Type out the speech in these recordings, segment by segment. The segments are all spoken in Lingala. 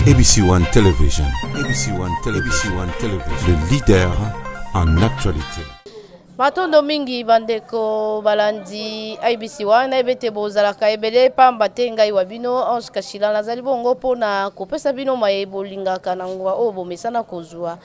ABC One Television, ABC One Television, ABC One Television, le leader en actualité. Matondo mingi bandeko balandi IBC wana nayebi ete bozalaka ebele pamba te ngai wa bino Ange Kashila nazali bongo mpona kopesa bino maye bolingaka na ngonga oyo bomesana kozwa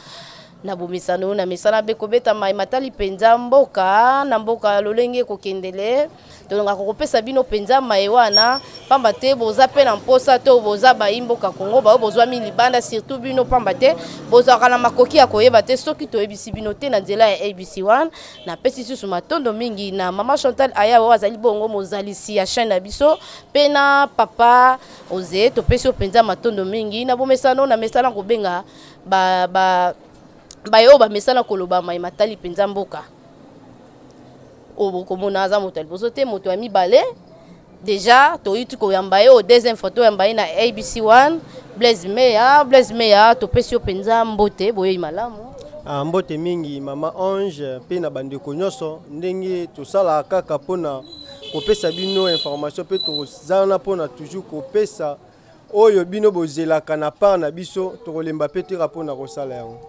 na bomesano na mesana be kobeta mai matali mpenza mboka na mboka lolenge ekokendele tolingaka kopesa bino mpenza maye wana pamba te boza mpe na mposa to boza bayi mboka Congo baoyo bozwami libanda surtout bino pamba te bozalaka na makoki ya koyeba te soki toyebisi bino te na nzela ya ABC1. Napesi susu matondo mingi na mama Chantal Aya oyo azali bongo mozalisi ya chaîne na biso mpe na papa Oze, topesi yo mpenza matondo mingi na bomesano na mesana kobenga ba ba baye oyo bamesana koloba mai matali mpenza mboka oyo bokomona aza moto ya liboso te, moto ya mibale deja toyuti koyamba ye oyo deuxième fois toyamba ye na ABC1 Blaise Meya. Blaise Meya, topesi yo mpenza mbote, boyei malamu. Ah, mbote mingi mama Ange mpe na bandeko nyonso, ndenge tosalaka kaka mpona kopesa bino information mpe toza wana mpona toujours kopesa oyo bino bozelaka na part na biso, tokolemba mpe teka mpona kosala yango.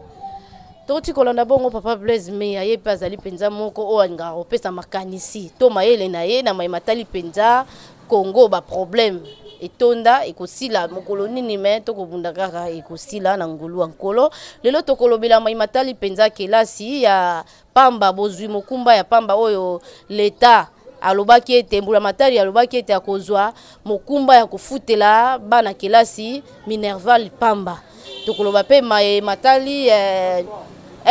Toti kolanda bongo papa Blaise Meya, ye mpe azali mpenza moko oyo alingaka kopesa makanisi to mayele na ye na mai matali mpenza Congo. Ba problème etonda ekosila mokolo nini? Me tokobunda kaka, ekosila na ngolu ya Nkolo. Lelo tokolobela mai matali mpenza kelasi ya pamba, bozwi mokumba ya pamba oyo leta alobaki ete mbula matari alobaki ete akozwa mokumba ya kofutela bana kelasi minerval pamba. Tokoloba mpe maye matali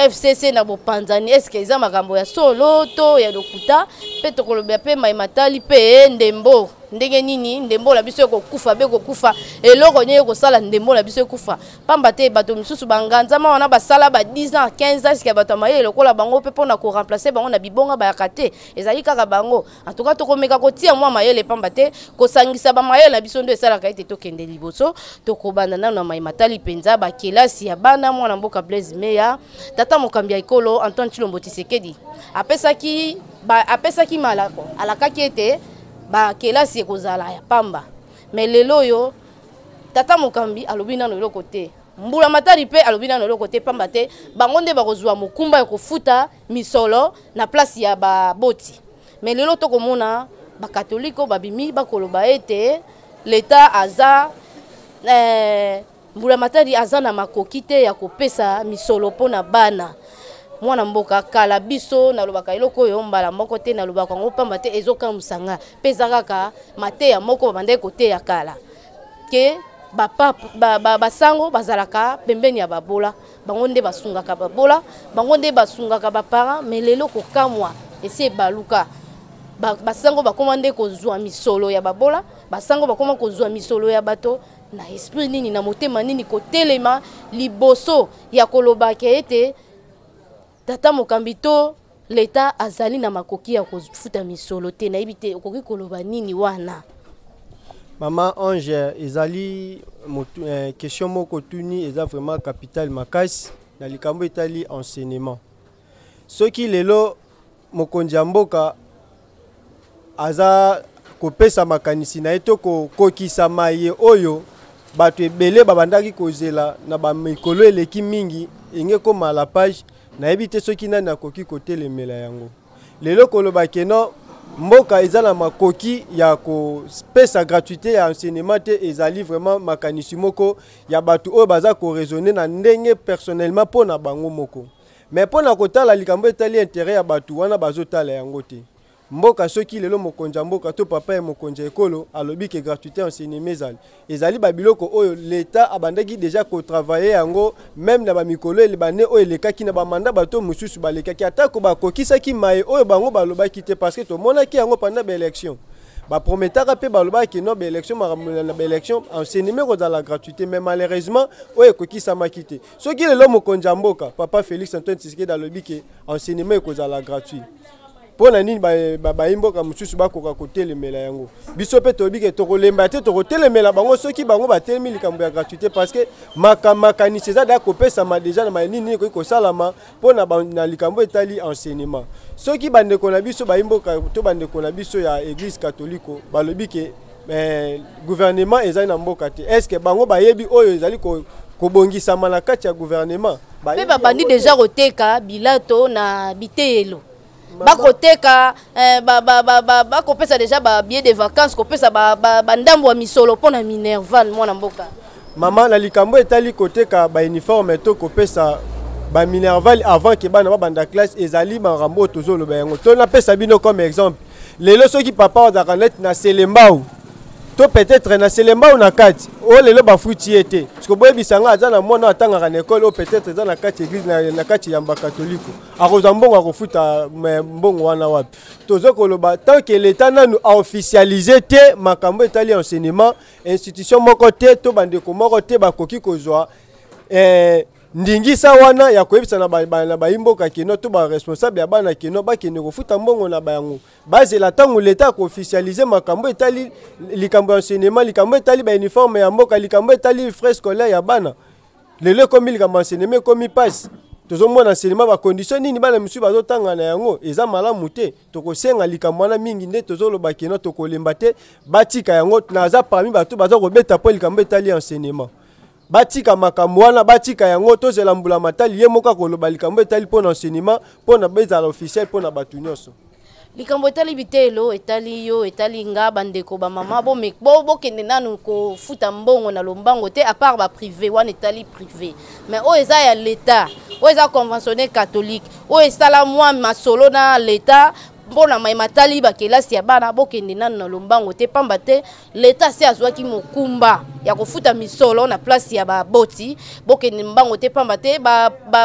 FCC na bopanzani, eske eza makambo ya solo to ya lokuta? Mpe tokoloba mpe maye matali mpe ndembo, ndenge nini ndembo na biso ekokufa be ekokufa, eloko nini ekosala ndembo na biso ekufa, pamba te bato misusu banganzama wana basala ba 10 ans, 15 ans, eske bato ya mayele lokola bango mpe mpona koremplace bango na bibonga bayaka te, ezali kaka bango. En tout cas tokomeka kotia mwa mayele, pamba te kosangisa bamayele na biso nde esalaka ete tokende liboso. Tokobanda nano na mai matali mpenza bakelasi ya bana. Mwana mboka Blaise Meya, tata mokambi ya ekolo Antoine Tshilombo Tshisekedi apesaki malako, alakaki ete bakelasi ekozala ya pamba, mais lelo oyo tata mokambi alobi nano eloko te, mbula matari mpe alobi nano eloko te, pamba te bango nde bakozwa mokumba ya kofuta misolo na place ya baboti. Mais lelo tokomona bakatoliko babimi bakoloba ete leta aza mbula matari aza na makoki te ya kopesa misolo mpona bana. Mwana mboka, kala biso nalobaka eloko oyo mbala moko te, nalobaka yango pamba te ezokamwisa nga mpe eza kaka mateya moko babandaki koteya kala ke basango bazalaka pembeni ya babola, bango nde basungaka babola, bango nde basungaka baparent. Mais lelo kokamwa esi ebaluka, basango bakoma nde kozwa misolo ya babola, basango bakoma kozwa misolo ya bato. Na esprit nini, na motema nini kotelema liboso ya koloba ke ete tata mokambi to leta azali na makoki ya kofuta misolo te? Nayebi te okoki koloba nini wana. Mama Ange, ezali question moko tuni eza vraiment capital makasi na likambo etali enseignement. Soki lelo mokonzi ya mboka aza kopesa makanisi na ye to kokokisa maye oyo bato ebele babandaki kozela na bamikolo eleki mingi, enge koma la page, nayebi te soki nani akoki kotelemela yango. Lelo koloba ke non, mboka eza na makoki ya kopesa gratuité ya enseignement te, ezali vraiment makanisi moko ya bato oyo baza koraisonner na ndenge personnellement mpo na bango moko. Mais mpo na kotala likambo etali intérêt ya bato wana, bazotala yango te. Mboka, soki lelo mokonzi ya mboka to papa ya mokonzi ya ekolo alobi ke gratuité enseignement ezali babiloko oyo leta abandaki déjà kotravailler yango même na bamikolo elebane oyo elekaki na bamanda bato mosusu balekaki, atako bakokisaki maye oyo bango balobaki te, parce que tomonaki yango pendant baélection, baprometaka mpe balobaki non, baélection, makambo na baélection, enseignement ekozala gratuité, mais malheureusement oyo ekokisamaki te. Soki lelo mokonzi ya mboka papa Félix Antoine Tshisekedi alobi ke enseignement ekozala gratuit, mpo na nini bayi mboka mosusu bakoka kotelemela yango? Biso mpe toyebi ke tokolemba te, tokotelemela bango soki bango batelemi likambo ya gratuité, parce que makanisi eza deya kopesama déjà na nini nini ekoki kosalama mpo na likambo etali enseignement. Soki bandeko na biso bayi mboka to bandeko na biso ya église katholiko balobi ke Mais gouvernement ezali na mboka te. Est-ce que bango bayebi oyo ezali kobongisama na kati ya gouvernement? Mpe babandi deja koteka bilato na biteyelo, bakoteka eh, bakopesa deja babillet de vacances, kopesa bandambo ya misolo mpo na minerval, mwana mboka. Mama, na likambo etali koteka bauniforme to kopesa baminerval avant ke bana babanda classe, ezali makambo oyo tozoloba yango. To napesa bino comme exemple: lelo soki papa azalaka neti na Selembao to peut-être na Selembao na kati oyo, lelo bafuti ye te. Siko boyebisa nga, aza na mwana atangaka na ekole oyo peut-être eza na kati église, na kati ya bakatoliko, akozwa mbongo, akofuta mbongo wana wapi? Toza koloba, tant que l'État nanu aofficialiser te makambo etali enseignement, institution moko te to bandeko moko te bakoki kozwa ndingisa wana ya koyebisa na bayimboka keno to baresponsable ya bana keno bakende kofuta mbongo na bango. Bazela ntango leta akoofficialiser makambo etali likambo ya enseignement, likambo etali bauniforme ya mboka, likambo etali frais scolaire ya bana. Lelo ekomi likambo ya enseignement ekomi mpasi. Tozomona enseignement, bacondition nini bana misusu bazotanga na yango eza malamu te. Tokosenga likambo wana mingi nde tozoloba keno tokolemba te, batika yango. Naza parmi bato baza kobeta mpo likambo etali enseignement, batika makambo wana, batika yango. Tozela mbula matali ye moko akoloba likambo etali mpo na enseignement, mpo na ezala officiel mpo na bato nyonso. Likambo etali bitelo, etali yo, etali nga, bandeko bamama, bokende nanu kofuta mbongo na lombango te. À part baprivé wana, etali privé, mais oyo eza ya l'État, oyo eza conventionné catholique, oyo esala mwa masolo na l'État mpona mayema matali bakelasi ya bana, bokende nanu na lombango te, pamba te l'État se azwaki mokumba ya kofuta misolo na place ya baboti. Bokende mbango te, pamba te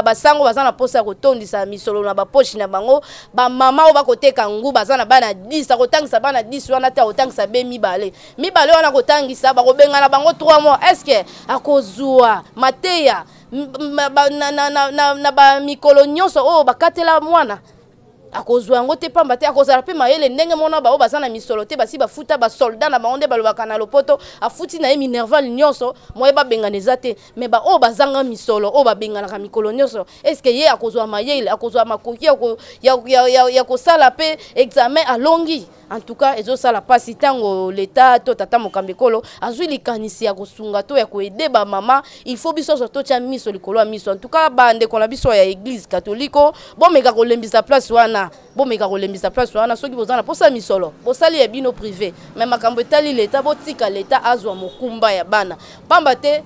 basango baza na mposa ya kotondisa misolo na bapoche na bango. Bamama oyo bakoteka ngu, baza na bana 10, akotangisa bana 10 wana te, akotangisa be mibale mibale wana kotangisa, bakobengana bango 3 mois. Est ce que akozwa mateya na bamikolo nyonso oyo bakatela mwana? Akozwa yango te, pamba te akozala mpe mayele ndenge mona bao baza na misolo te, basi bafuta basoldat na bango. Nde balobaka na lopoto, afuti na ye minerval nyonso, moye babengana eza te. Me baoyo bazanga misolo, oyo babenganaka mikolo nyonso, est-ce ye akozwa mayele, akozwa makoki ya kosala mpe examen alongi? En tout cas, ezosala mpasi ntango leta to tata mokambi ekolo azwi likanisi ya kosunga to ya koaider bamama. Il faut biso nyonso totya miso likolo ya miso. En tout cas, bandeko na biso ya église katoliko, bomeka kolembisa place wana, bomeka kolembisa place wana. Soki boza na posa misolo, bosali ya bino privé, mais makambo etali leta, botika leta azwa mokumba ya bana, pamba te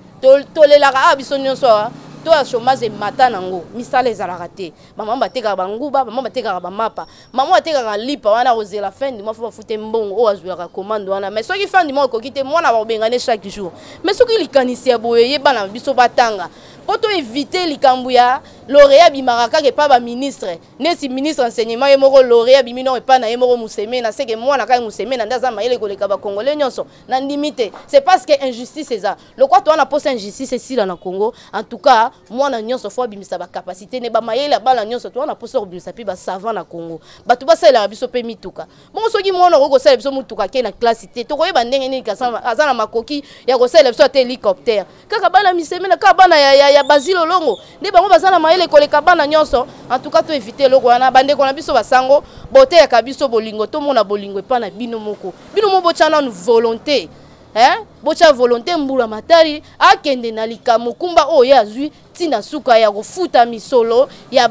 tolelaka awa biso nyonso awa to ya chômage emata nango, misala ezalaka te. Bamama batekaka banguba, bamama batekaka bamapa, mama atekaka lipa wana, kozela fin du mois fo bafute mbongo oyo azwelaka commande wana. Mais soki fin du mois ekoki te, mwana bakobengane chaque jour. Mais soki likanisi ya boye ye, bana biso batanga mpo to éviter likambo ya lauréat abimaka kaka epa baministre, neti ministre enseignement ye moko lauréat abimi noko epa na ye moko Musemena, seke mwana kaka Musemena nde aza mayele koleka bacongolais nyonso? Nandimi te. C'est parce que injustice eza lokwa to wana. Mposa injustice esila na Congo. En tout cas, mwana nyonso fo abimisa bacapacité ne, bamayele ya bana nyonso. To wana mposa kobimisa mpe basavant na Congo, bato basalelaka biso mpe mituka. Bongo soki mwana okoki kosalela biso motuka ake na classe te, tokoyeba ndenge nini aza na makoki ya kosalela biso ata hélicoptère? Kaka bana Misemena, kaka bana ya Basile Olongo nde bango baza na mayele koleka bana nyonso? En tout cas, to éviter eloko wana. Bandeko na biso basango, boteyaka biso bolingo, tomona bolingo epa na bino moko. Bino mo botya nanu volonté, eh? Botya volonté. Mbula matari akende na likambo kumba oyo ye azwi ntina suka ya kofuta misolo ya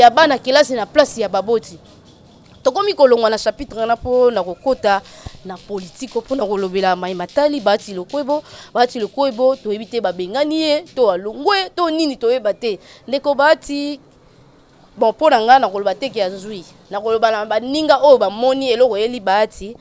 bana kelasi na place ya baboti. Tokomi kolongwa na chapitre wana mpo na kokota na politike, mpona kolobela mai matali Bahati Lukwebo. Bahati Lukwebo, toyebi te babengani ye to alongwe to nini, toyeba te. Ndeko Bahati, bon, mpo na ngai nakoloba te ke azwi, nakoloba na baninga oyo bamoni eloko eyeli Bahati.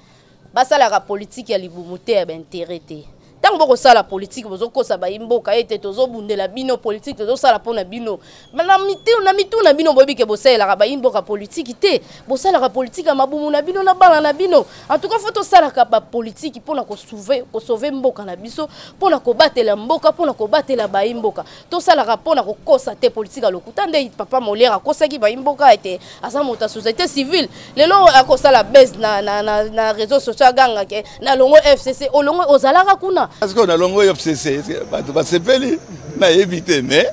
Basalaka politike ya libumu te, ya baintérêt te. Ntango bokosala politike, bozokosa bayimboka ete tozobundela bino, politike tozosala mpona bino. Na mitu na bino boyebi ke bosalelaka bayimboka politike te, bosalaka politike ya mabumu na bino na bana na bino. En tout cas, fo tosalaka bapolitike mpona kosauver mboka na biso, mpona kobatela mboka, mpona kobatela bayimboka. Tosalaka mpona kokosa te, politike ya lokuta. Nde papa Molière akosaki bayimboka ete aza moto ya société civile. Lelo akosala base na réseau social, agangake na longo FCC. Olongo ozalaka kuna? Parce que na longo FCC, bato basepeli, nayebi te, mais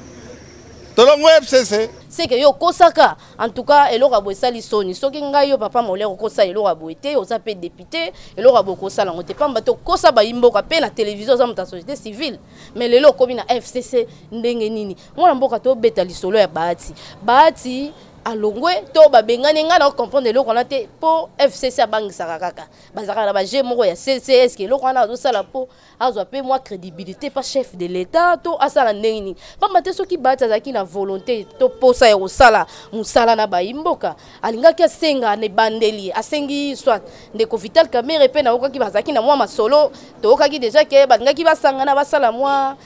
Tolongwe FCC. C'est que yo okosaka. En tout cas, eloko ya boye esali soni. Soki ngai yo papa Molière okosa eloko ya boye te, oza pe député, eloko ya boye okosala yango te. Pamba te okosa bayi mboka pe na télévision, oza moto ya société civile. Mais lelo okomi na FCC ndenge nini? Mwana mboka, tobeta lisolo ya Bahati. Bahati alongwe to babengani, ngai na comprendre eloko wana te, mpo FCC abangisaka kaka, bazalaka na baje moko ya CCS. Eloko wana azosala mpo azwa mpe mwa crédibilité pa chef de l'État to asala ndenge nini? Pamba te soki Bahati azalaki na volonté to posa ya kosala mosala na bayi mboka, alingaki asenga na ebandeli, asengi soit ndeko Vital Kamerhe. Mpe nayokaki bazalaki na mwa masolo, toyokaki déjà ke balingaki basangana, basala mwa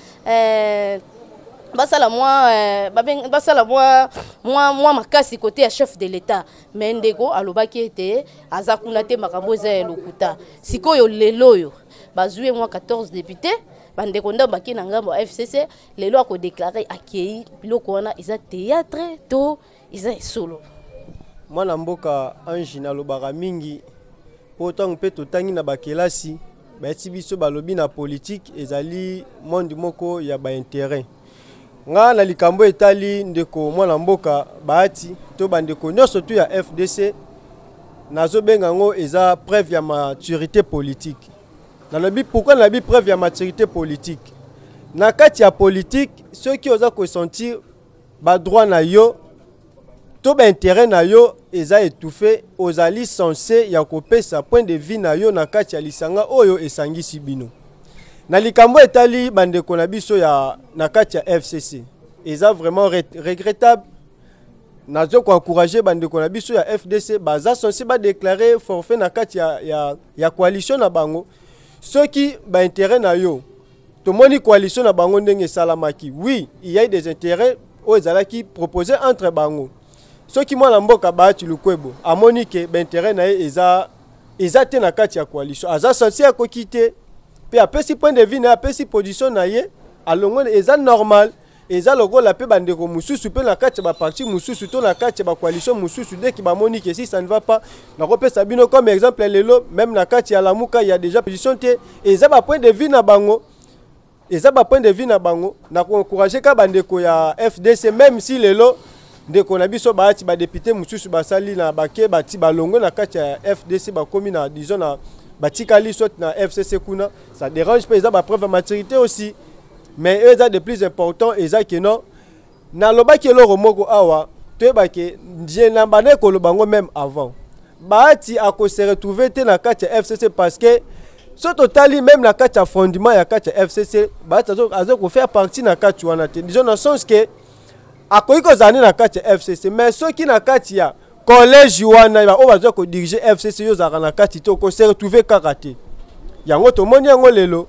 makasi côté ya chef de l'État. Mais ndeko alobaki ete aza kuna te, makambo eza ya lokuta. Sikoyo lelo oyo bazwi ye mwa 14 député, bandeko ndambo bakei na ngambo ya FCC. Lelo akodéclarer akei. Biloko wana eza théâtre to eza esolo? Mwana mboka Ange, nalobaka mingi mpo ntango mpe totangi na bakelasi, bayeti biso, balobi na politike ezali monde moko ya baintérêt. Nga na likambo etali ndeko mwana mboka Bahati to bandeko nyonso tu ya FDC, nazobenga yango eza preuve ya maturité politique. Nalobi pourquoi nalobi preuve ya maturité politique? Na kati ya politique, soki oza kosentir badroit na yo to baintérêt na yo eza étouffé, ozali censé ya kopesa point de vue na yo na kati ya lisanga oyo esangisi bino. Na likambo etali bandeko na biso ya na kati ya FCC, eza vraiment regrettable. Nazo koencourager bandeko na biso ya FDC, baza censé badéclarer forfait na kati ya coalition na bango soki baintérêt na yo. Tomoni coalition na bango ndenge esalamaki. Oui, il y a eu des intérêts oyo ezalaki proposé entre bango. Soki mwana mboka Bahati Lukwebo amoni ke baintérêt na ye eza te na kati ya coalition, aza censé akoki te mpe apesi point de vue na ye, apesi position na ye, alongwe, eza normal. Eza lokola mpe bandeko mosusu mpe na kati ya baparti mosusu to na kati ya bacoalition mosusu, dès que bamoni ke si ça ne va pas. Nakopesa bino comme exemple, lelo même na kati ya Lamuka ya déjà position te, eza bapoint de vue na bango, eza bapoint de vue na bango. Na koencourager ka bandeko ya FDC, même si lelo ndeko na biso Bahati, badéputé mosusu basali na bake bati balongwe na kati ya FDC, bakomi na, disons, na batikali soit na FCC kuna, ça dérange mpe, eza bapreuve ya maturité aussi. Mais oyo eza de plus important eza ke non, nalobaki eloko moko awa, toyebake nje na banda koloba yango même avant, Bahati akose retrouver te na kati ya FCC, parce que so totali même na kati ya fondement ya kati ya FCC, Bahati azo kofaire partie na kati wana te. Disons na sens ke akoki kozala nde na kati ya FCC, mais soki na kati ya collège wana oyo baza kodiriger FCC, yo ozalaka na kati te, okose retrouver kaka te. Yango tomoni yango lelo,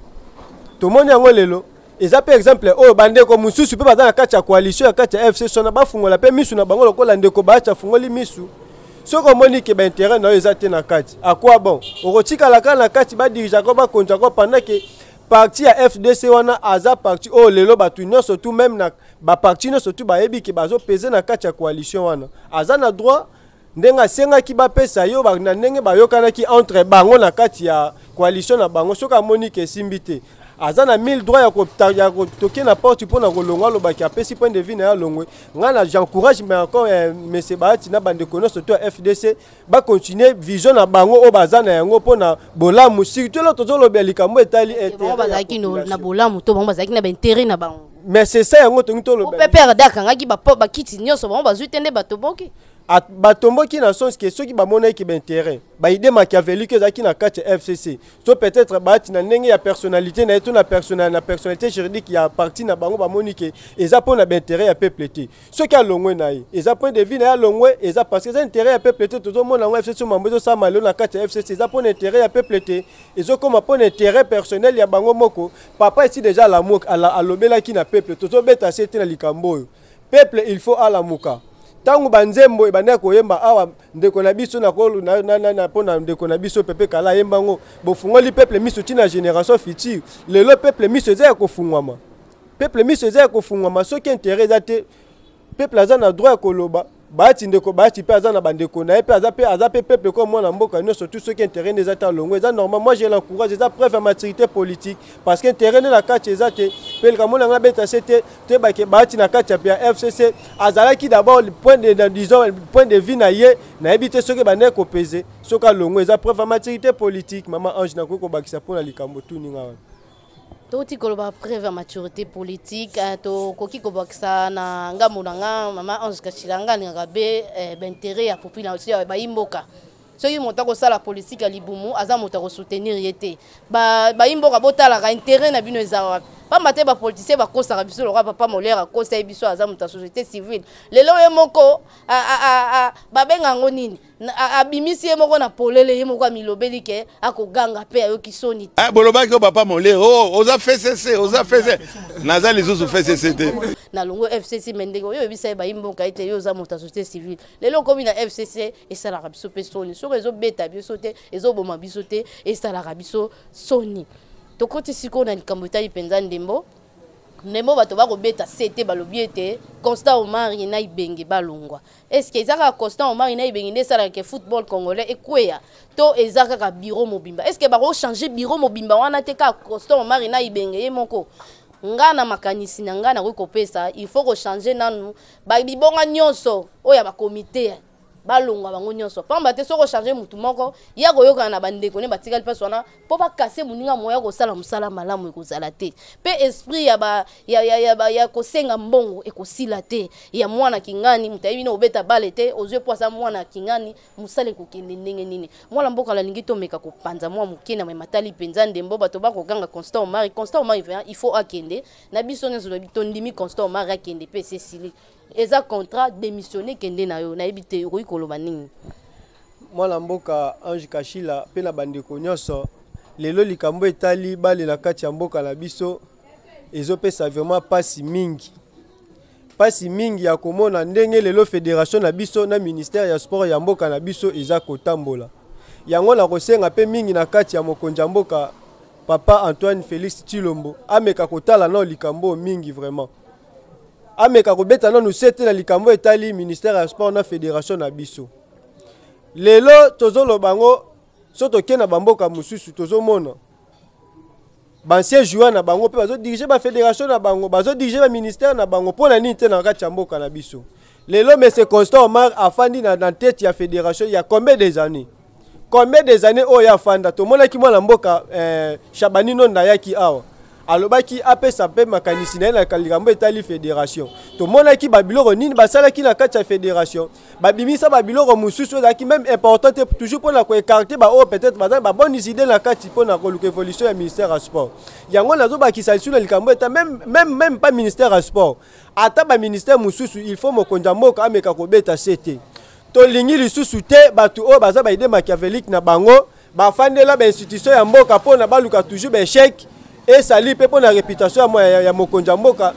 tomoni yango lelo. Eza mpe exemple oyo bandeko mosusu mpe baza na kati ya coalition ya kati ya FCC wana bafungola mpe misu na bango lokola ndeko Bahati afungoli misu. Soki omoni ke baintérêt na yo eza te na kati, akwa bon, okotikala kaka na kati, badirigeaka, bakonzaka, pendant ke parti ya FDC wana aza parti oyo lelo bato nyonso tu, même na baparti nyonso tu, bayebi ke bazopese na kati ya coalition wana. Aza na droit ndenge asengaki bapesa yo na ndenge bayokanaki entre bango na kati ya coalition na bango. Soki amoni ke esimbi te, aza na mille droit ya kotoke na porte mpo na kolongwa, alobaki, apesi point de vue na ye, alongwe. Ngai na j'encourage mais encore monsieur Bahati na bandeko nyonso to ya FDC bacontinue vision na bango oyo baza na yango mpo na bolamu, surtout eloko tozolobela, likambo etali bango bazalaki na bolamu to bango bazalaki na baintérêt na bango. Mais c'est ça, yango tongi toloba. PPRD akangaki bakiti nyonso, bango bazwi te, nde batomboki. Batomboki na sens ke soki bamonaki baintérêt, baidée machiavélique ezalaki na kati ya FCC, so peut-être Bahati na ndenge ya personnalité na ye to na personnalité juridique ya parti na bango, bamoni ke eza mpo na baintérêt ya peuple te, soki alongwe na ye, eza point de vue na ye, alongwe, eza parce que eza intérêt ya peuple te. Tozomona yango, FCC, mambo ezosala lelo na kati ya FCC eza mpo na intérêt ya peuple te, ezokóma mpo na intérêt personnel ya bango moko. Papa esi déjà alobelaki na peuple, tozobeta se te na likambo oyo. Peuple, il faut alamuka. Ntango banzembo ebandaki koyemba awa, ndeko na biso mpo na ndeko na biso Pepe Kala ayemba yango, bofungoli peuple miso ntina génération future. Lelo peuple miso eza ya kofungwama, peuple miso eza ya kofungwama. Soki intérêt eza te, peuple aza na droit ya koloba. Bahati, ndeko Bahati mpe aza na bandeko na ye mpe aza mpe peuple comme mwana mboka nyonso tu. Soki intérêt nde eza te, alongo, eza normal. Moi je l'encourage, eza preuve ya maturité politique, parce que intérêt nde na kati eza te. Mpe likambo na ngai abeta se te, toyebake Bahati na kati ya FCC azalaki d'abord point de, disons, point de vue na ye, nayebi te soki ebandaki kopese, soki alongwe eza preuve ya maturité politique. Mama Ange, nakoki kobakisa mpo na likambo tuni nga wana. Touti koloba preuve ya maturité politique, tokoki kobakisa na ngambo na nga, mama Ange Kashila, nga alingaka be baintérêt ya population ya bayimboka. Soki moto akosala politique ya libumu, aza moto akosoutenir ye te. Bayimboka, botalaka intérêt na bino eza wapi, pamba te bapoliticien bakosaka biso. Lokola papa Molière akosa ye biso, aza moto ya société civile. Lelo ye moko babenga yango nini, abimisi ye moko na polele, ye moko amilobeli ke akoganga mpe ayoki soni te. Ah, bolobaki o papa Molière, oh, oza FCC, oza FCC, naza lisusu FCC te. Na longo FCC, me ndenge oyo oyebisa ye bayimboka ete yo oza moto ya société civile, lelo okomi na FCC, esalaka biso mpe soni. Soki ezobeta biso te, ezoboma biso te, esalaka biso soni. Tokoti sikoyo na likambo etali mpenza ndembo. Ndembo, bato bakobeta se te, balobi ete Constant Omari na Ibenge balongwa. Est ce que eza kaka Constant Omari na Ibenge nde esalaka ke football congolais ekweya, to eza kaka bureau mobimba? Est ce que bakochange bureau mobimba wana te, kaka Constant Omari na Ibenge ye moko? Nga na makanisi na ngai nakoki kopesa, il faut kochange nanu babibonga nyonso oyo ya bakomite, balongwa bango nyonso, pamba te soki ochange mutu moko, ya koyokana na bandeko ne batikali mpasi wana mpo bakase moninga moya kosala mosala malamu ekozala te, mpe esprit ya, ba, ya, ya, ya, ya, ya kosenga mbongo ekosila te. Ya mwana kingani, moto ayebi na obeta bale te, ozwi mpo aza mwana kingani, mosala ekokende ndenge nini? Mwana mboka nalingi tomeka kopanza mwa moke na matali mpenza ndembo. Bato bakoganga Constant Omari, Constant Omari, il faut akende. Na biso nyonso tondimi Constant Omari akende mpe esesili, eza contrat, démissionné, kende na yo. Nayebi te okoki koloba nini. Mwana mboka Ange Kashila mpe na bandeko nyonso, lelo likambo etali bale na kati ya mboka na biso ezopesa vraiment mpasi mingi, mpasi mingi ya komona ndenge lelo fédération na biso na ministère ya sport ya mboka na biso eza kotambola. Yango na kosenga mpe mingi na kati ya mokonzi ya mboka, papa Antoine Félix Tshilombo, ameka kotala nao likambo mingi vraiment, ameka kobeta nanu se te na likambo etali ministère ya sport na fédération na biso. Lelo tozoloba yango, so tokei na bamboka mosusu, tozomona baancien joueur na bango mpe bazodirige bafédération na bango, bazodirige baministère na bango. Mpo na nini te na kati ya mboka na biso? Lelo monsieur Constant Omar afandi na tête ya fédération ya combien des années, combien des années oyo afanda? Tomonaki mwana mboka Shabani Nonda ayaki awa, alobaki apesa mpe makanisi na ye na likambo etali fédération. Tomonaki babiloko nini basalaki na kati ya fédération, babimisa babiloko mosusu ezalaki même important te, toujours mpona koécarte baoyo peut-être baza babonnes idées na kati mpona koluka évolution ya ministère ya sport. Yango nazobakisa lisusu na likambo eta même pas ministère ya sport, ata baministère mosusu, il faut mokonzi ya mboka ameka kobeta se te. Tolingi lisusu te bato oyo baza baidée machiavélique na bango, bafandela bainstitution ya mboka mpona baluka toujours baéchec, esali mpe mpo na réputation ya mokonzi ya mboka.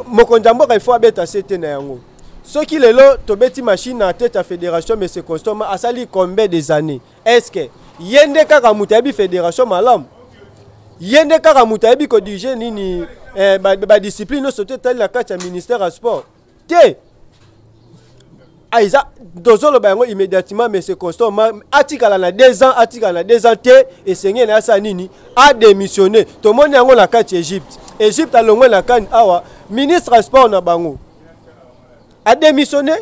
Mokonzi ya mboka, il faut abeta se te na yango. Soki lelo tobeti machine na tête ya fédération, monsieur Constant asali combien des années? Est ce que ye nde kaka moto ayebi fédération malamu? Ye nde kaka moto ayebi kodirige nini, badiscipline nyonso te etali na kati ya ministère ya sport te? Eza tozoloba yango immédiatement, monsieur Constant atikala na 2 ans, atikala na 2 ans te, esengeli na asala nini? Adémissionne. Tomoni yango na kati ya Égypte. Égypte alongwe na kani awa, ministre ya sport na bango adémissionne,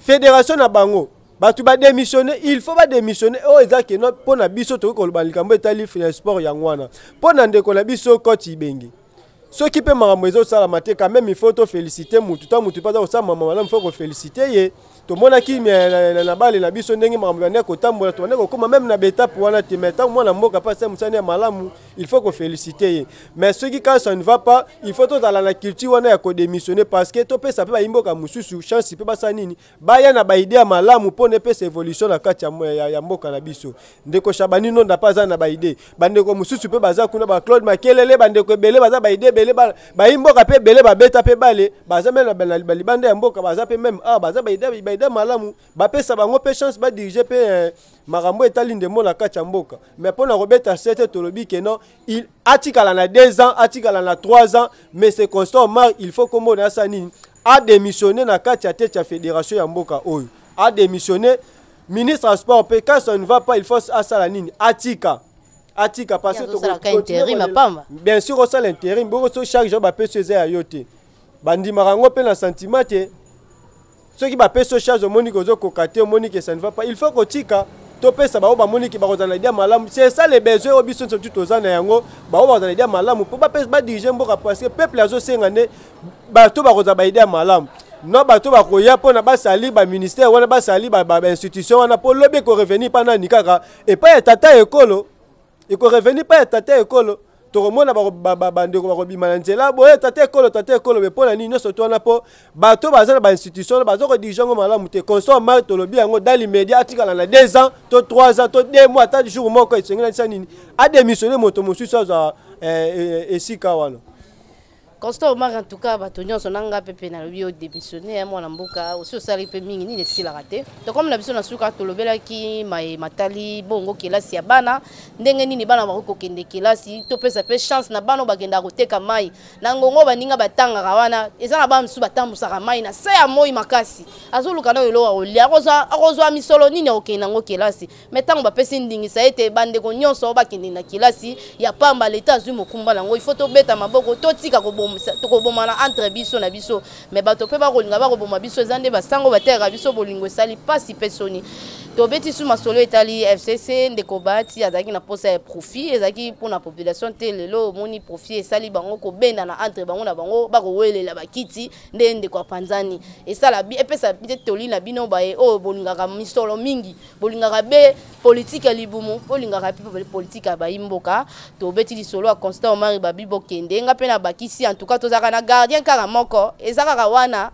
fédération na bango bato badémissionne. Il faut badémissionne. Oyo eza keno mpo na biso tokoki koloba likambo etali sport. Yango wana, mpo na ndeko na biso Koti Ibenge, soki mpe makambo ezosalama te, quand même il faut tofélicité mutu ta mutu mpe aza kosala malamu, faut kofélicité ye. Tomonaki na bale na biso ndenge makambo bande kotambola, tobande kokóma même na baétape wana te, mais ntango mwana mboka mpe asala mosala ya malamu, il faut kofélicité ye. Mais soki quand ça ne va pas, il faut tozala na culture wana ya kodémissionner, parce que topesa mpe bayimboka mosusu chance mpe basala nini, baya na baidée ya malamu mpo na epesa évolution na kati ya mboka na biso. Ndeko Shabani Nonda mpe aza na baidée, bandeko mosusu mpe baza kuna, baclaude Makelele, bandeko ebele baza baidée ebele, bayi mboka mpe ebele babeta mpe bale, baza même na balibanda ya mboka, baza mpe même awa, baza baidée malamu, bapesa bango mpe chance badirige mpe makambo etali ndembo na kati ya mboka. Mais mpo na kobeta sete, tolobi ke non, il atikala na 2 ans, atikala na 3 ans, mais c'est Constant Omar, il faut kombo na asala nini? Adémissionné na kati ya tête ya fédération ya mboka oyo, adémissionné. Ministre ya sport mpe, quand ça ne va pas, il faut asala nini? Atika. Atika parce que Azosalaka intérim apamba. Bien sûr, osala intérim bongo so chaque jour bapesi eza ya yo te. Bandimaka yango mpe na sentiment te. Soki bapesi yo charge, omoni ke ozokoka te, omoni ke ça ne va pas, il faut kotika, topesa bango bamoni ke bakozala na idée malamu. C'est ça le besoin oyo biso nyonso tu toza na yango. Bango bakozala na idée malamu mpo bapesa, badirige mboka, parce que peuple azosenga nde bato bakozala ba idée ya malamu, no bato bakoya mpona basali baministère wana, basali bainstitution wana, mpo lobi ekorevenir mpa nani? Kaka epai ya tata ekolo, ekorevenir mpa ya tata ekolo. Tokomona bandeko bakobima na nzela boye: "Tata ekolo, tata ekolo!" Me mpo na nini nyonso to wana? Mpo bato baza na bainstitution wana baza kodirige yango malamu te. Constant Omari, tolobi yango dans l'immédiat, atikala na 2 ans to 3 ans to 2 mois, ata jour moko esengeli alisa nini, adémissionne, moto mosusu azwa esika wana. Constant Omar, en tout cas bato nyonso na nga mpe nalobi yo démissionne ya mwana mboka, osi osali mpe mingi, nini esilaka te. Tokomi na biso na suka. Tolobelaki maye matali bongo kelasi ya bana, ndenge nini bana bakoki kokende kelasi. Topesa mpe chance na bana oyo bakendaka koteka mai na ngongo. Baninga batangaka wana, eza na bana mosusu batambusaka mai na se ya moi makasi, azoluka na eloko akolia, akozwa misolo nini akokende yango kelasi. Me ntango bapesi ndingisa ete bandeko nyonso bakende na kelasi ya pamba, leta azwi mokumba nango, il faut tobeta maboko, totika kobomana entre biso na biso. Me bato mpe bakolinga bakoboma biso, eza nde basango batekaka biso bolingo, esali mpasi mpe soni. Tobeti su masolo etali FCC. Ndeko Bahati azalaki na posa ya profit, ezalaki mpona population te. Lelo omoni profit esali bango kobendana entre bango na bango, bakowelela bakiti. Nde ndeko apanzani, esala epesa te. Toli na bino baye oyo bolingaka misolo mingi, bolingaka be politike ya libumu, bolingaka mpe politike ya bayimboka. Tobeti lisolo ya Constant Omari, babi bokende, nga mpe na bakisi. En tout cas tozalaka na gardien kaka moko, eza kaka wana,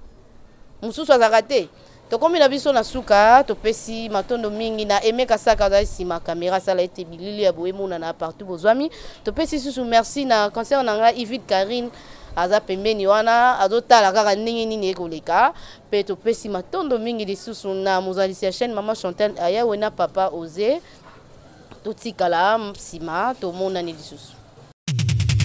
mosusu azalaka te. Tokomi na biso na suka. Topesi matondo mingi na Emeka Saka, azali nsima kamera, asala ete bilili ya boye emonana partout bozwami. Topesi susu merci na concert na ngai Ivide Karine, aza pembeni wana, azotala kaka ndenge nini ekoleka. Mpe topesi matondo mingi lisusu na mozalisi ya chaîne, Mama Chantal Ayawe na Papa Oze. Totikala nsima, tomonani lisusu.